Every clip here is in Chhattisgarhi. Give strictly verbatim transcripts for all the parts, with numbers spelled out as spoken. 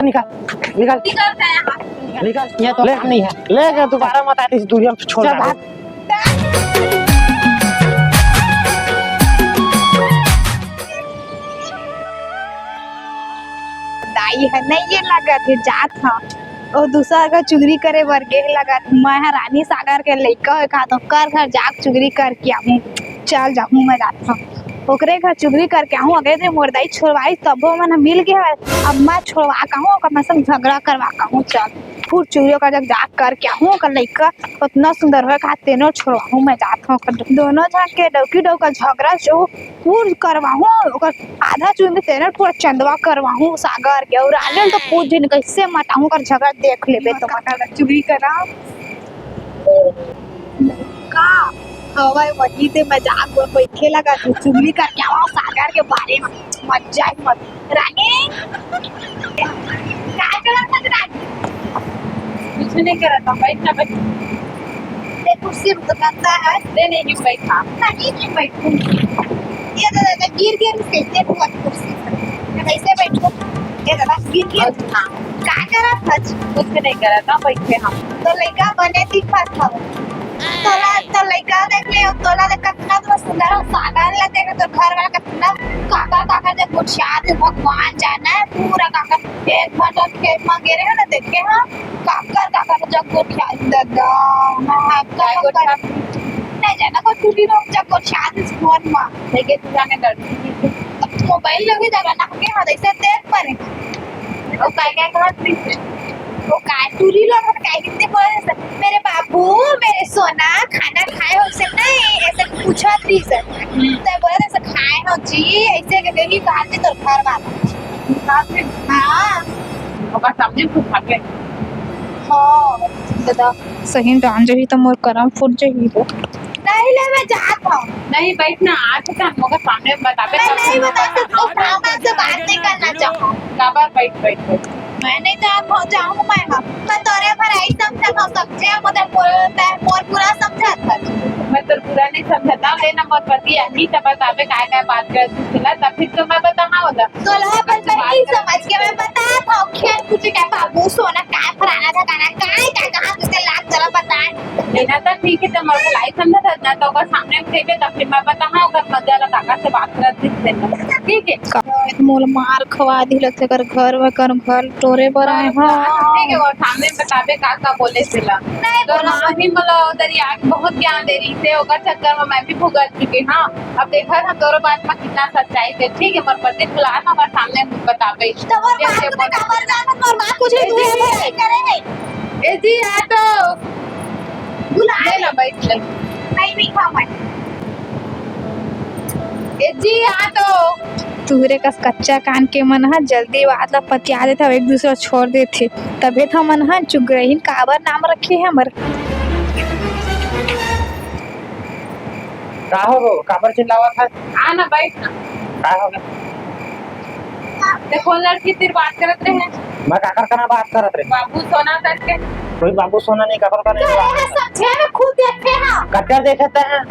निकल, निकल, निकल। ये तो ले, काम नहीं है। ले गया, दोबारा मत आती इस दुनिया में, छोड़ चल, भाग। दाई ह, नहीं ये लगत हे, जात ह। ओ दूसरा का चुगली करे बर गे हे लगत। मैं ह रानी सागर के लइका होय का तो ओकर घर जाके चुगली करके आहूँ। चल जाहूँ, मैं जात हूँ ओकरे घर चुगली करके आहूँ। अगले दिन मोर दाई छोड़वाई, तभो मन ह मिल गे हवय। अब मैं छोड़वा कहूँ, ओकर मन संग झगड़ा करवा कहूँ। चल, फुर चुगली ओकर जग जाके करके आहूँ। ओकर लइका ओतना सुंदर होय का, तेनो छोड़वाहूँ, मैं जात हूँ। ओकर दोनों झन के डौकी डौका झगड़ा जो पूर करवाहूँ, ओकर आधा चुंदी तेरे पूरा चंदवा करवाहूँ सागर के। अउ रानी ल तो पूछ झन, कइसे मटाहूँ, ओकर झगड़ा देख लेबे तो। काका चुगली करा। का हवय वही ते मजाक बर बइठे लगा तू, चुगली करके आवा सागर के बारे में। मजा ही मत। रानी, का करत हस रानी? कुछ नहीं करत हूँ, बैठ ना, बैठ। ये कुर्सी में तो गंदा है। ले नहीं, यूं बैठा। नहीं, नहीं बैठूंगी। ये तो दादा गिर गिर कैसे हुआ कुर्सी से? मैं कैसे बैठूं? ये दादा गिर गिर। हाँ। का करत हस? कुछ नहीं करत हूँ, बैठे हम। तो लइका बने दिखत हव। तोला, तो लइका देख ले, तोला देख कतना तो सुंदर हो, सागर ला देख, तो घर वाला कतना काकर काकर जग गोठियात हे, भगवान जाने, पूरा काकर एक भर जग खेत मा गे रहे हो ना, देखे हाँ, काकर काकर जग गोठियात हे, दादा, मैं हाथ का काकर नहीं जाना, कोई टूरी लोग जग गोठियात हे फोन मा। लेकिन तू जाने डरती थी। अब मोबाइल लोग ही जगह ना के हाथ ऐसे देख पड़े। वो काय काय कहत रहिस? वो काय टूरी लोग हम काय हिंदी बोले से, "मेरे बाबू, मेरे सोना, खाना खाए हो से नहीं?" ऐसे पूछत रहिस। तो बोले से, "खाए हो जी," ऐसे के कही कहा थी तोर घर वाला। हाँ। ओकर सामने कुछ खा के। हाँ, दादा, सही जान जही तो मोर करम फूट जही वो। नहीं ले, मैं जात हूँ। नहीं, बैठ ना, आज का हम लोग सामने बताबे मैं नहीं बता सकती, मैं आपसे बात नहीं करना चाहूँ। काबर? बैठ, बैठ, बैठ। मैं नहीं जात हूँ, जाऊँ मैं, हाँ। मैं तोरे भर आई समझत हूँ, समझे? मोर, मोर, मोर पूरा समझत हूँ। मैं तोर पूरा नहीं समझत हूँ, लेना मोर पति अभी तब बताबे काय काय बात कर दिला, तब फिर तो मैं बताना होला। तोला अपन बहिनी समझ के मैं बतात हूँ, खेल पूछे क्या बाबू सोना काय फराना था गाना काय क्या कहा तुझे लाग जरा बता। लेना तो ठीक है, तो मोर भलाई समझा था ना, तो ओकर सामने में कहिबे, तब फिर मैं बताना ओकर मजा ला काका से बात करत रहिस तेन। ठीक है। मोला मार खवा दिलक तेकर घर में कर घर टोरे बर आए हाँ, हाँ। ठीक है, और सामने में बताबे का का बोले तेला। नहीं तो बोला। माँ भी मोला उधर ही आके बहुत ज्ञान दे रही थे, ओकर चक्कर में मैं भी भुगत चुके हाँ। अब देखा था तोरो बात में कितना सच्चाई थे। ठीक है, मोर पति बुला ना, ओकर सामने बताबे। तो मोर बात में काबर जाना, मोर बात कुछ नहीं, तू ये नहीं करे है। ए जी, आ तो। बुला ले ना, बैठ ले। नहीं, नहीं खा मैं। ए जी, आ तो। तुहरे कस कच्चा कान के मन ह जल्दी बात ला पतिया देथे अउ एक दूसरा छोड़ देथे, तभे तो मन ह चुगरहिन काबर नाम रखे हे हमर। का हो गो? काबर चिल्लावत हस? आ ना, बैठ ना। का हो गो? देखो, लड़की तिर बात करत रहे। मैं काकर कना बात करत रहे? बाबू सोना करके। कोई बाबू सोना नहीं, काकर कना नहीं बात करत। समझे में खुद देखे हाँ। कच्चा देखे ते हैं।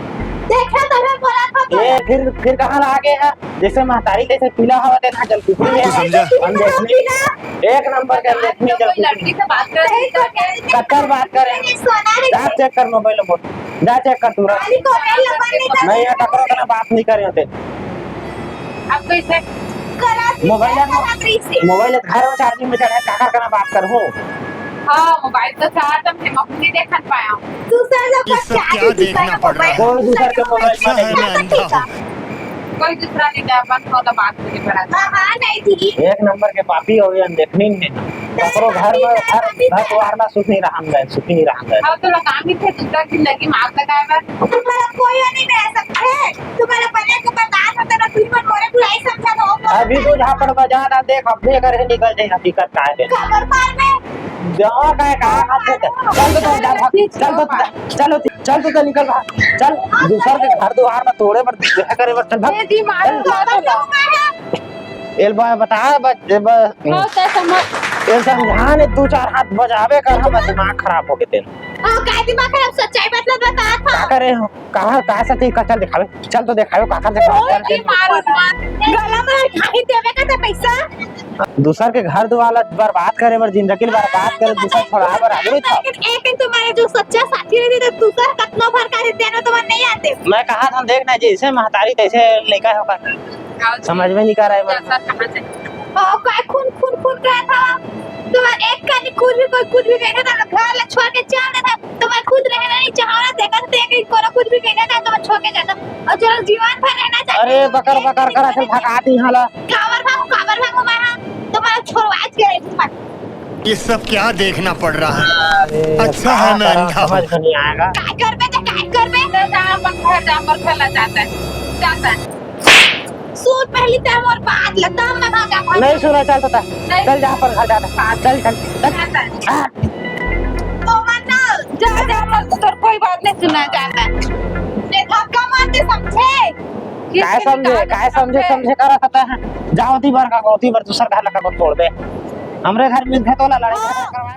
देखे तो मैं बोला था तो। ये फिर, फिर कहाँ ला आगे है? जैसे महतारी कैसे पीला हवा देखा जल कुकरी है। तू समझा? हम देखने। एक नंबर के देखने जल कुकरी। लड़की से बात करत रहे। कच्चा बात करे। सोना है। जा चेक कर मोबाइल नंबर। जा चेक कर तू रख। खाली को नहीं लगा नहीं था। मैं यहाँ ककरो कना बात नहीं करे होते। अब कैसे? मोबाइल है, मोबाइल है, घर में चार्जिंग में चढ़ा है, काकर कना बात कर हूँ। हाँ, मोबाइल तो चार्ज हम अपनी देखन पाया हूँ। दूसर लोग ये सब क्या देखना पड़ रहा है? कोई दूसर के मोबाइल में नहीं। कोई दूसरा नहीं था, अपन को तो बात करनी पड़ा था। हाँ, हाँ, नहीं थी। एक नंबर के पापी हो गए, देखनी नहीं। ककरो घर में, घर, घर द्वार में सुखी रहन गए, सुखी रहन गए। हाँ, तो काम ही थे, दूसरा जिंदगी में आग लगाए बस। तुम्हारा कोई नहीं रह सकते। तुम्हारा बने को बता सकते ना, तुम पर मोरे बुराई समझा दो। अभी तू झापड़ बजा ना, देख, अपने घर से निकल जाए, हकीकत का है। कबर मार में। जाओ, का है, कहाँ हाथ देते? चल तो, चल, चल, चल तो, चल तो, चल तो निकल बाहर। चल, दूसर के घर द्वार में तोड़े बर, जो है करे बर, चल भाग। ए जी, मारो, चल। मारो, मारो। एल बा-, बता, बस, ए बस, हाँ, तै समझ। एल समझा ने, दू चार हाथ बजाबे कर, हमर दिमाग खराब हो गे तेन। ओ, काय दिमाग खराब, सच्चाई मतलब बतात हंव। का करे हो? कहाँ, कहाँ से चीज का? चल दिखावे, चल तो दिखावे, काकर से ओ, बात करके। ये मारो, मार। गला में ढाई देवे का त पैसा। दूसर के घर दुआर ला बर्बाद करे बर, जिंदगी ला बर्बाद करे, दूसर छोड़ा बर आगे नहीं था। लेकिन एक दिन तुम्हारे जो सच्चा साथी रहिथे, त दूसर कतनो भर का देते ना, तुम्हारे नहीं आते। मैं कहा था, देख ना, जैसे महतारी तैसे लइका होकर। समझ में नहीं कर रहा है, मैं। ओ, काय खून, खून, खून करत हव? तुम्हारे एक का नहीं, कुछ भी, कोई कुछ भी कहे ना, घर ला छोड़ के चल देथे। तुम्हारे खुद रहना नहीं चाहत, देखत देख के कोनो कुछ भी कहे ना, तुम्हारे छोड़ के जाता। और जो लोग जीवन भर रहना चाहते अरे, हैं, बकर, बकर करा, चल भगा दी हाला। काबर भागू, काबर भागू मैं, हाँ? तुम्हारा छोड़वा के तुम्हारे। ये सब क्या देखना पड़ रहा है? अरे, अच्छा है मैं अंधा हूँ। समझ में नहीं आएगा। काय करबे त काय करबे? ले जा, अपन घर जा, अपन घर ला जाता है, जाता है। सुन पहली ते मोर बात ला, तब मैं भागा, भागा। नहीं सुना, चल तो। नहीं। चल जा, अपन घर जाता है। चल, चल, चल। जाता है। हाँ। ओ मन्ना, जा, जा, मत, तोर कोई बात नहीं सुना जाता है। ये धक्का मार दे, समझे? काय समझे, काय समझे, समझे करा था? जा ओती बर का, ओती बर दूसर घर ला का छोड़ दे। हमरे घर में थे तो ला लड़ाई हाँ। करवा।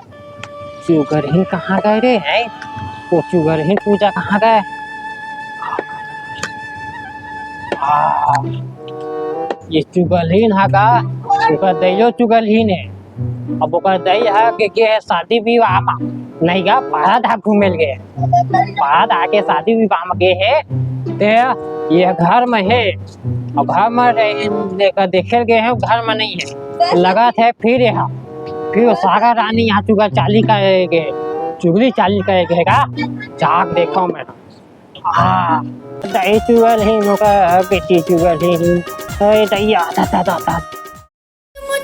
चुगलहीन कहाँ गए रे, हैं? वो चुगलहीन पूजा कहाँ गए? हाँ। ये चुगलहीन हा का? ओकर दइयो चुगलहीन हे। अब ओकर दई हा के गे हे शादी विवाह मा, नहीं गा, पारा धाम घूमे ल गे हे। पारा धाम के शादी विवाह मा गे हे, ते ये घर में हे। अब घर में रहे, लेकर देखे ल गे हे, घर में नहीं हे। लगत हे फिर यहाँ, फिर वो सागर रानी यहाँ चुगल चाली करे गे, चुगली चाली करे गे का, जाके देखो मैं। हाँ, दई चुगलहीन, ओकर बेटी चुगलहीन। अरे दइया, दा, दा, दा, दा। मुझ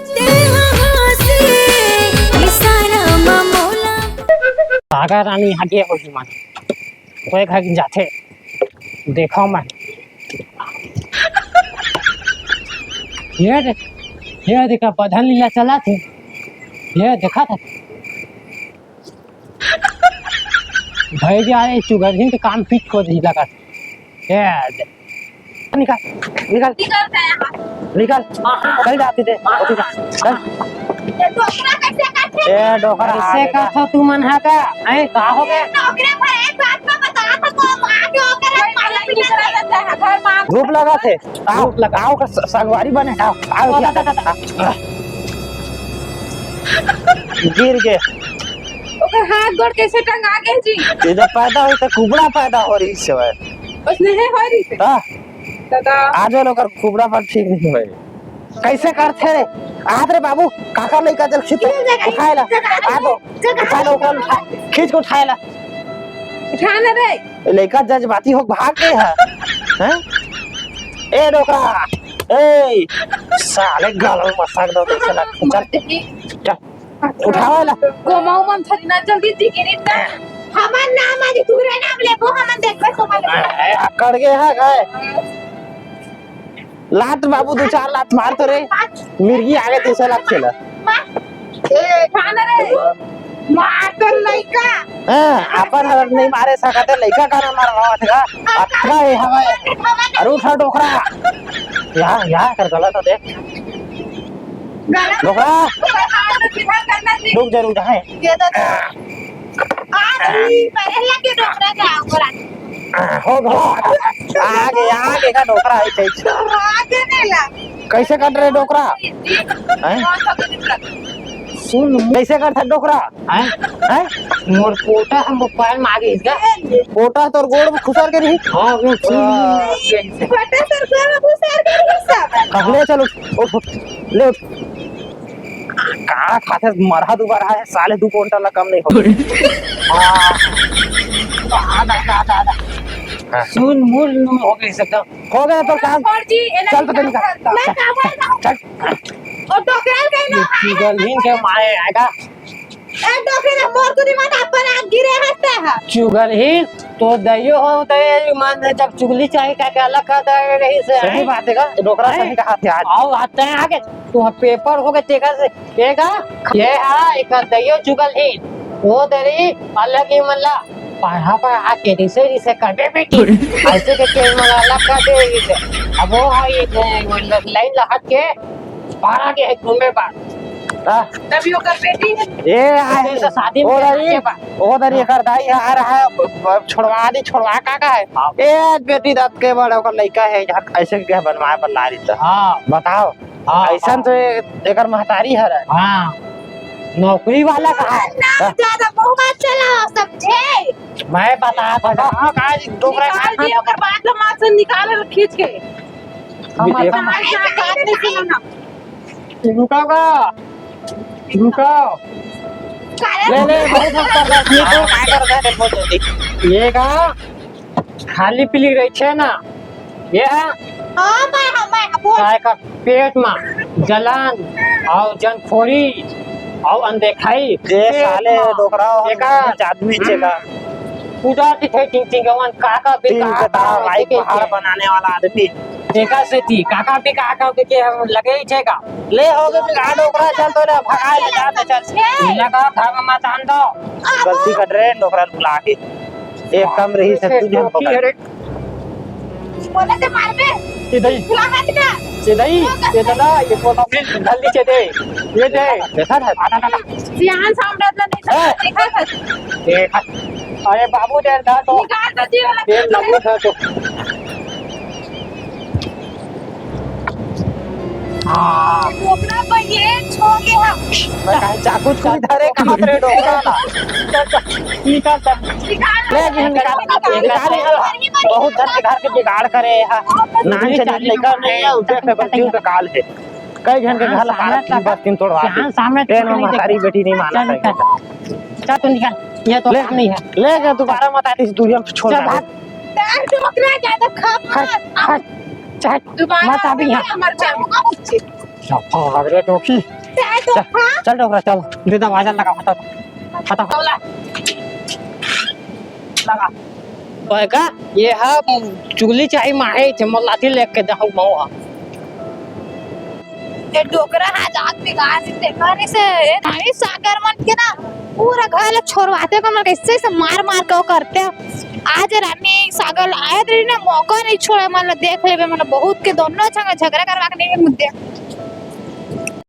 तेरा हाथ से इशारा मा मोला। सागर रानी आगे होही मन। कोई घर जाथे। देखो मैं। ये दे, ये देखा, बधन लीला चला थे। ये देखा था। भाई जी, अरे चुगलहीन के काम फिट हो रही लगा। ए, दे। निकाल, निकाल। निकल गया। निकाल। हाँ, हाँ। चल जाती दे। हाँ, ओके, हाँ। चल। ये डोकरा कैसे करथे? ए, डोकरा कैसे करथो तू मन हा का? हैं, का हो गया? डोकरे भाई, एक बात मैं बता, तो मार के ओकरे मार पीटा देता है, घर मार। धूप लगा थे। आओ, धूप लगा। आओ का स-, संगवारी बने। आओ, आओ, आओ, आओ, आओ, आओ, आओ। गिर गे। ओकर हाथ गोड़ कैसे टंगा गे जी? ये जब पैदा होई त कुबड़ा पैदा हो रही से। बस नहीं हो रही से। हाँ। दादा। आज वाला ओकर कुबड़ा पर ठीक नहीं होए। कैसे करथे रे? आत रे बाबू, काकर लइका चल खींच, उठाए ला। आ तो, उठा ला, उठा ला, उठा, खींच के उठाए ला। उठा ना रे। ए, लइका जज्बाती हो भाग गए है। हैं? ए डोकरा, ए, साले गल में मसक दो, कैसे लग, चल, चल, उठावा ला। गोमाऊ मन थरी ना, जल्दी जिगिरी ना। हमन नाम आज दूसरे नाम लेबो, हमन देखबे तुम्हारे। ए, अकड़ गए है, गए। लात बाबू, दू चार लात मार तो रे। मिर्गी आगे तीसरा लात खेला। मार। ए, खाना रे। मार तो लइका। हाँ, अपन हर नहीं मारे सकते, लइका का ना मारवावत का? अतका हे हवा हे। अरे उठा डोकरा। या, या कर गला तो देख। गला डोकरा। तो हाथ में सीधा करना जी। रुक जा, रुक जा, है। ये तो आ, नहीं, पहले के डोकरा जाओ, बोला। आ, हो गया। आगे, आगे का डोकरा है, चल। आगे नहीं ला। कैसे कट रहे डोकरा? हैं? सुन, कैसे कट है डोकरा? हैं? हैं? मोर पोटा हम पैर मागे इसका। पोटा तोर गोड़ में खुसर के रही? हाँ, वो सुन। आ, पोटा तोर गोड़ में खुसर के रही सब। अब ले चल, उठ, उठ, उठ, ले उठ। का खाथे मरहा दुबारा है, साले दू कुंटल ला कम नहीं हो। हाँ। आधा, आधा, आधा, आधा। हाँ। सुन, मुड़ नू हो गई एकदम। हो गया तो काम। और जी, ये चल तो नहीं निकाल। मैं काम करता हूँ। चल। और डोकरा कहीं ना ये चुगलहीन के मारे आएगा। ए, डोकरे ना मोर तुरी मत अपन आग गिरे हंसते हैं। चुगलहीन, तो दइयो हो तो ये मन जब चुगली चाही का के अलग कर दे रही से, सही हैं? बात है का? डोकरा हैं? सही कहा थे आज। आओ, आते हैं आगे। तू पेपर हो गए तेकर से, ये का? ये हा, एक दइयो चुगलहीन। वो दरी अलग ही मन ला पढ़ा पढ़ा के रिसे रिसे कर दे बेटी। ऐसे के के मन अलग कर दे रिसे। अब वो हा, ये, ये, वो लाइन ला हट के बाहर आगे है घूमे बार। हाँ। तभी ओकर बेटी है। ए, आए। से शादी में ओ दरी, के बा-, ओ दरी, एकर दाई आ रहा है, ब-, ब-, छोड़वा दी, छोड़वा का, का है? हाँ। ए, बेटी दत के बड़, ओकर लइका है, यार, ऐसे के बनवाए बर ला रही त। हाँ। बताओ। हाँ, अइसन हाँ। तो ए-, एकर महतारी हर है। हाँ। नौकरी वाला का है? ना, हाँ। ज्यादा बहु मत चलाओ, समझे? मैं बता तो रहा हूँ, आज डोकरा निकाल दियो, ओकर बात ला मार से निकाल खींच के। हम ये समाज के बात नहीं सुनो ना। रुको का? रुको। ले, ले, बहुत हम कर रहा है। ये तो काय कर रहा है, देखो तो, देख। ये का खाली पीली रही छे ना, ये हाँ, मैं, हाँ, मैं, बोल। काय का पेट में जलन और जनखोरी और अनदेखाई, ये पेट साले में डोकरा और एका नीच आदमी छे का। पूजा की थे चिंग चिंग गवन का का भी तीन का के ताव का भाई के पहाड़ के। बनाने वाला आदमी। देखा से थी, काका भी का का के हम लगे ही छे का। ले हो गए बिगाड़ ओकरा, चल तो ले भगा ले, जा तो चल। लगा घर में मत आन दो। गलती कर रहे हैं, डोकरा बुला के। एक काम रही से तू जन पकड़। अरे। बोले ते मार बे। ये दई। बुला मत का। ये दई, ये दादा, ये बोला फिर जल्दी से दे। ये दे। देखा था? सियान सामने तो नहीं ए। देखा था। देखा। अरे बाबू, दे दा तो। निकाल दे जी वाला। ये लगू था तो। हाँ। डोकरा बहिन छो के हम। मैं कहे चाकू चुकू धरे कहाँ रे डोकरा ला? निकाल, निकाल। निकाल, ले जी, निकाल, निकाल, निकाल। निकाल, निकाल। बहुत जन के घर के बिगाड़ करे है। नान से निकाल, लइका नहीं है, उसे पे बच्ची पे काल है। कई जन के घर हाँ, लगा सामने रखी, बस तीन तोड़वा के। हाँ, सामने ट्रेन में निकाल। महतारी बेटी नहीं माना चल, कहीं निकाल। चल, तू निकाल। ये तो ले, काम नहीं है। ले के दोबारा मत आती, तू हम छोड़ चल, दे। भाग। डोकरा ज्यादा खा मत। हट, हट। चल, दोबारा मत अभी यहाँ। मर जाऊंगा मुझसे। चल, भाग रे टोकी। चाहे तो चल, खा। चल डोकरा, चल। दे दरवाजा लगा, हटा, हटा। बोला। लगा। ओए का, ये हा चुगली चाही माहे, जे मोर लाठी लेके जाहूं महुआ। ये डोकरा हा जात बिगाड़ देते, करे से, ए, नानी सागर मन के ना, पूरा घर ला छोड़वाते, मन कैसे से मार मार के वो करते। आज रानी सागर आए रही ना, मौका नहीं छोड़े, मन ला देख लेबे, मन बहुत के दोनों झगड़ा, झगड़ा करवा के नहीं मुद्दे।